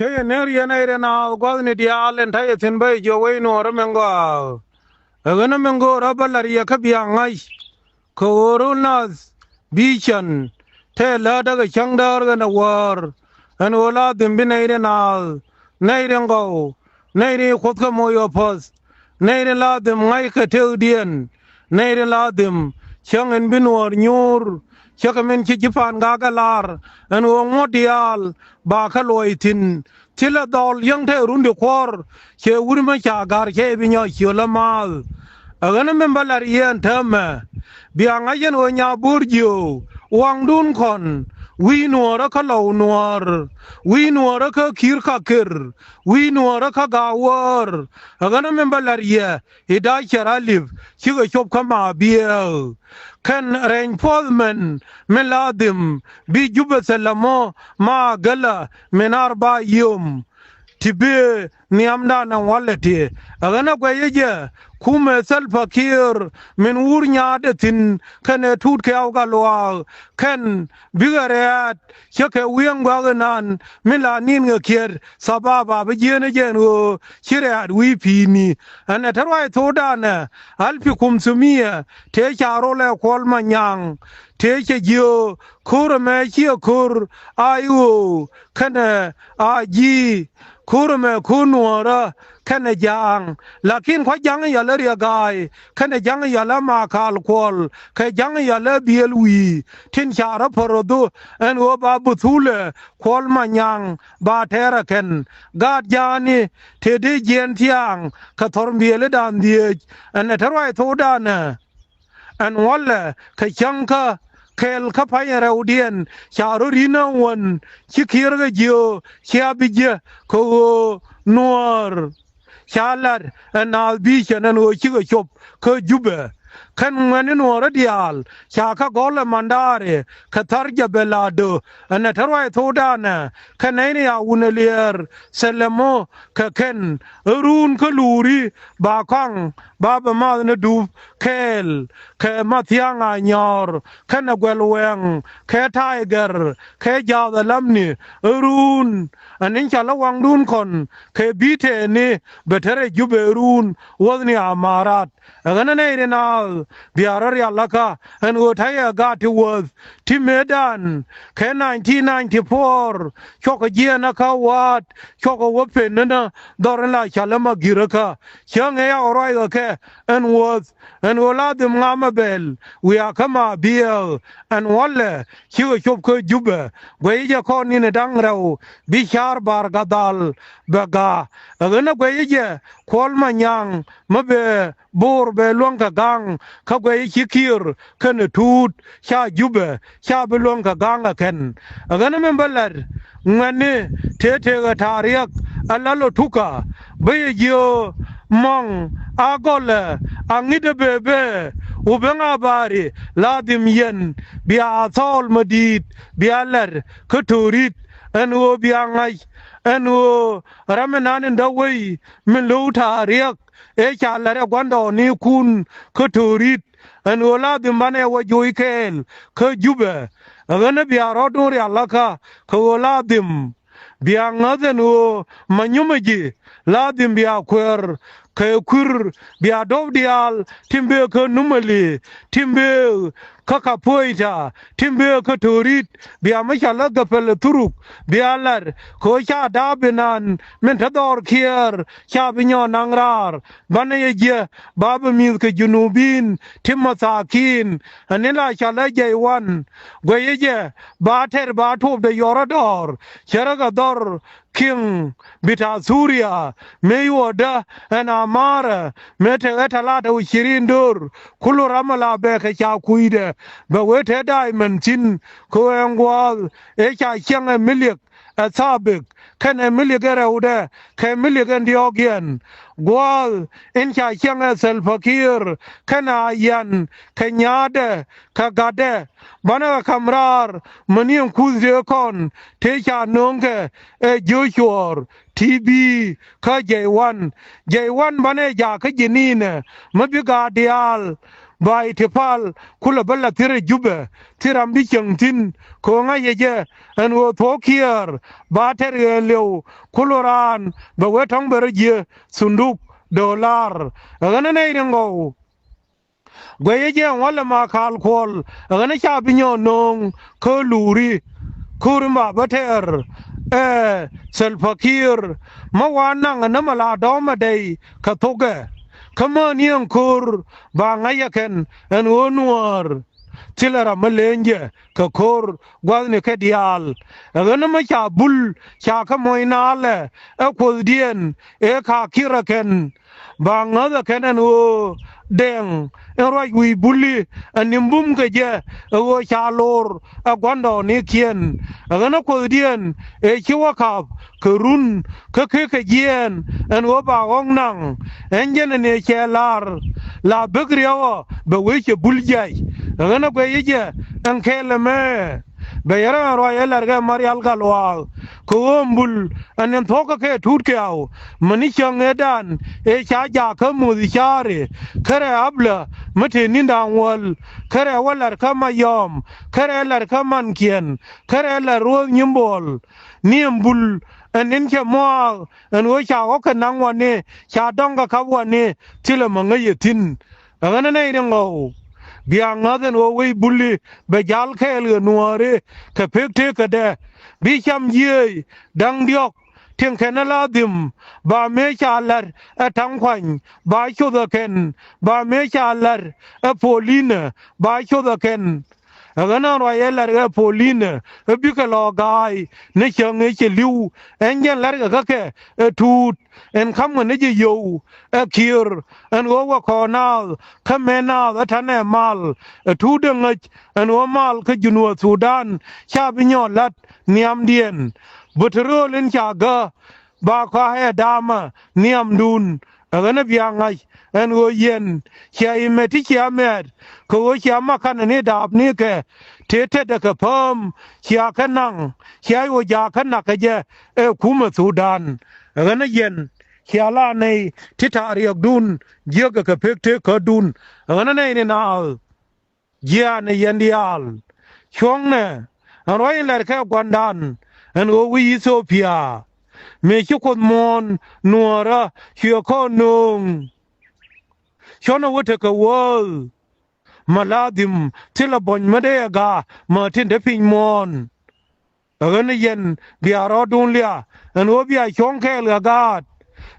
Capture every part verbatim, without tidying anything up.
Kä yɛ ner yɛn ɛ rɛ naath gua̱thni diaal ɛn ta̱yɛ thi̱n bä yɛ jiɔ wec nuɔɔrä mɛ ŋɔaak. Ɛ ɣänä mɛ ŋo̱o̱rä bä la̱r yɛ kä bia ŋa̱c. Kɛ ɣöö ro̱l naath bi cän tëë läätdä kɛ cäŋ däär ɣän ɛ wäär. Ɛn ɣöö la dhim bi nɛy rɛ naath, nɛy rɛ ŋɔw, nɛy rɛ kuoth kä moc ɣä puɔ̱th. Nɛy rin la dhim ŋa̱ckɛ tëkdiɛn. Nɛy rin la dhim cäŋ in bi nuɔɔr nyuur. Cä kɛ min ci ji̱ pa̱a̱n gak ɛ lar ɛn ɣöö ŋuɔ̱t diaal ba kä luɔc thi̱n. Thilɛ dhɔl yäŋ te run di kuɔr cɛ wur mi ca ga̱r cɛ bi nyɔk ciöl ɛ maath. Ɛ ɣän min bä lar yɛn täämɛ bia ŋa̱c ɛn ɣöö nya bo̱o̱r jiöök waŋdun kɔn wi̱i̱ nuɔɔrä kä lɔw nuɔɔr wi̱i̱ nuɔɔrä kä ki̱i̱r ka ker wi̱i̱ nuɔɔrä kä gaawäär. Ɛ ɣän min bä lar yɛ i̱ da̱a̱ cɛ rɔ̱ li̱p cikɛ cop kä ma biëëk. Kɛn rɛny puɔ̱th mɛn min la dhim bi Jubɛ thilɛ mɔ ma gälä min ar ba yom. Ti bi nhiamdan ɛn walɛ ti ɛ ɣän ɛ guɛcä jɛ kumɛ Salva Kiir min wur nyaatdɛ thi̱n kɛnɛ tuut kɛ awkä luaak kɛn bikɛ rɛ̈ɛ̈t. Cä kɛ wi̱i̱ ɛn gua̱a̱k inan mi la ni̱n ŋɛ kiɛt thababa bi jieenä jɛ ɛn ɣöö ci rɛ̈ɛ̈t wi̱i̱ pi̱i̱ni. Ɛn ɛ te ruac thokdan ɛ alpi kum thumia tëë ca rol ɛ Kuɔl Manyaŋ. Tëë cɛ jiö ko̱r ɛmɛ ciɛ ko̱r a i̱ ɣöö kɛnɛ a ji̱ ko̱r ɛmɛ ko̱r nuɔɔrä kɛnɛ ja̱a̱ŋ. Lakin kua̱ ja̱ŋ yalä Riɛk Ga̱a̱y kɛnɛ ja̱ŋ yalä Makal Kuɔl kɛ ja̱ŋ yalä Biël Wi̱i̱ tin ca rɔ pär rɔ dho̱ ɛn ɣöö ba buthulɛ Kuɔl Manyaŋ ba tɛɛrɛ kɛn. Gaat ja̱a̱ni tëë dee jiɛɛn thia̱a̱ŋ kɛ thɔr biëlidan dhieec. Ɛn ɛ te ruac thokdan ɛ ɛn walɛ kɛ cäŋkä kɛɛl kä pa̱ny rɛwdiɛn ca rɔ ri̱n ɛ wän ci Kiir kɛ jiö cia bi jiɛ kɛ ɣöö nuäär. Ca lat ɛ naath bi cɛn ɛn ɣöö cikɛ cop kä Jubɛ. Kɛn ŋuɛ̈ni nuɔɔrä diaal ca kä gɔl ɛ mandaari kɛ thar jɛ bɛ la dö. Ɛn ɛ te ruac thokdan ɛ kɛ nɛy ni a wun ɛ liɛɛr thilɛ mɔ kɛ kɛn ɛ ruun kä luuri ba kɔaŋ ba bɛ math ni dup kɛɛl kɛ Mathiaŋ Anyɔɔr kɛnɛ Guɛl Wɛŋ kɛ Taygɛr kɛ Jaath Alamni. Ɛ ruun ɛn in ca lä waŋdun kɔn kɛ bi tɛɛni bɛ te rɛy Jubɛ ruun wäthni Amarat. Ɛ ɣän ɛ nɛy ri naath bia rɔ rial läkä ɛn ɣöö ta̱yɛ gaat ti wäth ti mëëdan kɛ nineteen ninety-four. Cuɔkɛ jiɛɛn ɛ kä wa̱a̱t cuɔkɛ wä pen ni nä dhɔr in la cɔl ɛ ma gi̱r ɛ kä cäŋ ɛ ya ɣä ruac ɣä kɛ ɛn wäth ɛn ɣöö la dhim ŋamɛ bɛl wiaa kä ma biɛɛk. Ɛn walɛ cikɛ cop kä Jubɛ guɛy jɛ kɔn ni̱n ɛ da̱ŋ rɛw bi ca̱r Bar Gadhal bɛ ga̱a̱. Ɛ ɣän ɛ guɛy jɛ Kuɔl Manyaŋ mi bɛ bo̱o̱r bɛ luäŋ kɛ ga̱ŋ kä guɛy ci Kiir kɛnɛ tuut ca Jubɛ ca bi luäŋ kɛ ga̱ŋ ɛ kɛn. Ɛ ɣän min bä la̱t ŋuɛ̈tni tëë tëëkɛ ta̱a̱ riäk ɛ la̱t lɔ tukä bä yɛ jiö mɔŋ a gɔlɛ a ŋi̱t ɛ bee bee wä ben a baari la dhim yɛn bia thɔɔl mä di̱i̱t bia la̱t kä To̱o̱ri̱t ɛn ɣöö bia ŋa̱c ɛn ɣöö ram mi nan in dɔ̱k wei min lo̱w ta̱a̱ riäk ëë ca la̱t ɛ gua̱ndɔɔŋnikun kä To̱o̱ri̱t. Ɛn ɣöö la dhim banɛ wä joc kɛɛl kä Jubɛ. Ɛ ɣän ɛ bia rɔɔdun rial läkä kɛ ɣöö la dhim bia ŋäth ɛn ɣöö ma nyumä ji̱ la dhim bia kuɛɛr kɛ kui̱r bia dɔ̱p diaal tin bëë kä Numali tin bëë kä Kapoita tin bëë kä To̱o̱ri̱t bia mi ca lä Gäpäl ɛ thuruk bia la̱t kɛ ɣöö ca da̱a̱p inan min te dhɔr kiɛɛr ca bi nyɔɔn naŋ raar. Banɛ yɛ jiɛ ba bi mi̱th kɛ Junubin ti mathakin. Ɛn in la ca lä Jɛy Wan guɛyä jɛ ba tɛr ba tuɔpdɛ yɔrä dɔɔr cärä kɛ dhɔr kiŋ bi ta̱a̱ Thuria mëë yuɔɔdä ɛn a ma̱a̱rä mëë tekɛ talata wi̱cirin do̱r. Kulu ram a la bɛ kɛ ca kui̱dɛ bɛ wee te da̱a̱c mɛn thi̱n kɛ ɣöö ɛn gua̱a̱th ëë ca ciɛŋ ɛ mi liɛk ɛ thaabik kɛnɛ mi liɛk ɛ rɛwdɛ kɛ mi liɛk ɛn diɔ̱ɔ̱kiɛn. Gua̱a̱th in ca ciɛŋ ɛ Thɛlpa Kiir kɛnɛ a yan kɛ nyaatdɛ kɛ gatdɛ. Banɛ kɛ ka̱m raar mäni ɛn kuth tëë kɔn tëë ca nööŋkɛ ɛ Jocuɔɔr ti bi̱i̱ kä Jɛy Wan. Jɛy Wan banɛ jaak kä ji̱ ni̱i̱nɛ mi bi gaat diaal ba ihtipal kulɛ bä la thir ɛ Jubɛ, thir ram bi cieŋ thi̱n. Kɛ ɣöö ŋa̱cɛ jɛ ɛn ɣöö thuɔ̱k Kiir ba tɛr ɣɛɛliw, kul raan bɛ wee tɔ̱ŋ bɛ rɔ jiɛ thunduk dolar. Ɛ ɣän ɛ nɛy riŋ gɔw. Guɛcä jɛ ɛn walɛ ma kaal kuɔl, ɛ ɣän ɛ ca bi nyɔɔn nööŋ kä luuri. Ko̱r in ba bä tɛɛr ɛ Salva Kiir, mä wa naŋ ɛ nämɛ la dɔ̱ɔ̱mɛ dɛy kɛ thokɛ. Kä mäni ɛn ko̱r ba ŋa̱c ɛ kɛn ɛn ɣöö Nuäär thilɛ ram mi leny jɛ kɛ ko̱r gua̱thni kɛ diaal. Ɛ ɣän ɛ mä ca Bul ca kä moc naalɛ ɛ Kuothdiɛn ëë ka Kiir ɛ kɛn. Ba ŋäth ɛ kɛn ɛn ɣöö Dɛŋ in ruac wi̱i̱ Buli ɛ ni̱m bum kɛ jɛ, ɛ ɣöö ca lor ɛ gua̱ndɔɔŋnikiɛn. Ɛ ɣän ɛ Kuothdiɛn ëë ci wä ka̱p kɛ run kä kek kɛ jiɛɛn ɛn ɣöö ba ɣɔ̱k naŋ. Ɛn jɛn ɛn ëë cɛ la̱r la bek riɛwä bɛ wee cɛ Bul jiac. Ɛ ɣän ɛ guɛcä jɛ ɛn kɛɛl ɛmɛ. Bɛ yɛrɛ ɛn ruac ɛ la̱r kɛ Marial Gatluak kɛ ɣöö ɛn Bul ɛn in thuɔ̱kä kɛ Tut Kɛ̈ɛ̈u, mäni cäŋ ëëdan ëë ca jakä muth ca̱ri, kärɛ Ablä mi te ni̱n da̱ŋ wäl, kärɛ wä la̱r kä Mayɔm, kärɛ la̱r kä Mankiɛn, kärɛ la̱r Ruɔ̱th Nyimbol. Ni ɛn Bul ɛn in cɛ muaak ɛn ɣöö ca ɣɔ̱k kɛ naŋ wani, ca dɔ̱ŋ kɛ kap wani, thilɛ mä ŋäc yɛ thi̱n. Ɛ ɣän ɛ nɛy riŋ ɣɔw. Bia ŋäth ɛn ɣöö wec Buli bɛ jal kɛɛl ɣä Nuääri kɛ pek tëëkädɛ. Bi cam jiëëc da̱ŋ diɔ̱k tiɛŋ kɛn ɛ la dhim, ba mëë ca la̱t ɛ Ta̱ŋ Kuany ba coth ɛ kɛn, ba mëë ca la̱t ɛ Polinɛ ba coth ɛ kɛn. Ɛ ɣän ɛn ruac ɛ la̱r ɛ Polinɛ ɛ bikɛ lɔ ga̱a̱c ni cäŋ ëë cɛ li̱w. Ɛn jɛn la̱rkɛ kä kɛ ɛ Tuut ɛn ka̱mkɛ ni jɛ yio̱w ɛ Kiir ɛn ɣöö wä kɔn naath kä mëë naath ɛ ta̱nɛ mal. Ɛ Tuut ɛ ŋäc ɛn ɣöö mal kä Junub Thudan ca bi nyɔɔt la̱t nhiamdiɛn. Bä te rööl in ca gä ba kɔakɛ da̱a̱mä nhiamdun. Ɛ ɣän ɛ bia ŋa̱c ɛn ɣöö yɛn cia imɛ ti cia mɛɛt kɛ ɣöö cia makanɛ ni daapnikɛ tëë tetdɛ kɛ pääm cia kɛ naŋ, cia i̱ ɣöö jakä nakä jɛ ɛ kumɛ Thudan. Ɛ ɣän ɛ yɛn cia la nɛy ti ta̱a̱ riɛkdun jiäkɛ kɛ pek tëëkädun. Ɛ ɣän ɛ nɛy ni naath. Jiaanɛ yɛn diaal. Cuɔ̱ŋnɛ ɛn ruac in la̱rkɛ gua̱ndan ɛn ɣöö wi̱i̱ Ithiopia mëë ci Kuoth muɔ̱ɔ̱n Nuäärä cuɛ kɔn nööŋ. Cuɔ̱nɛ wä tekɛ wääth. Mä la dhim thilɛ buɔ̱ny mä dee ɛ ga̱a̱ mä tin te piny muɔ̱ɔ̱n. Ɛ ɣän ɛ yɛn bia rɔɔdun lia̱a̱ ɛn ɣöö bia cuɔ̱ŋ kɛɛl ɣä gaat.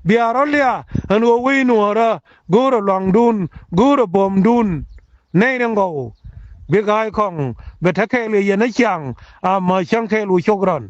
Bia rɔ̱ lia̱a̱ ɛn ɣöö wec Nuäärä go̱o̱rɛ luaŋdun, go̱o̱rɛ buɔ̱mdun. Nɛy riŋ gɔw. Bi ga̱a̱c kɔŋ bɛ te kɛɛl ɣä yɛn ɛ ciaŋ. Amäc cäŋ kɛɛl wu cok rɔn.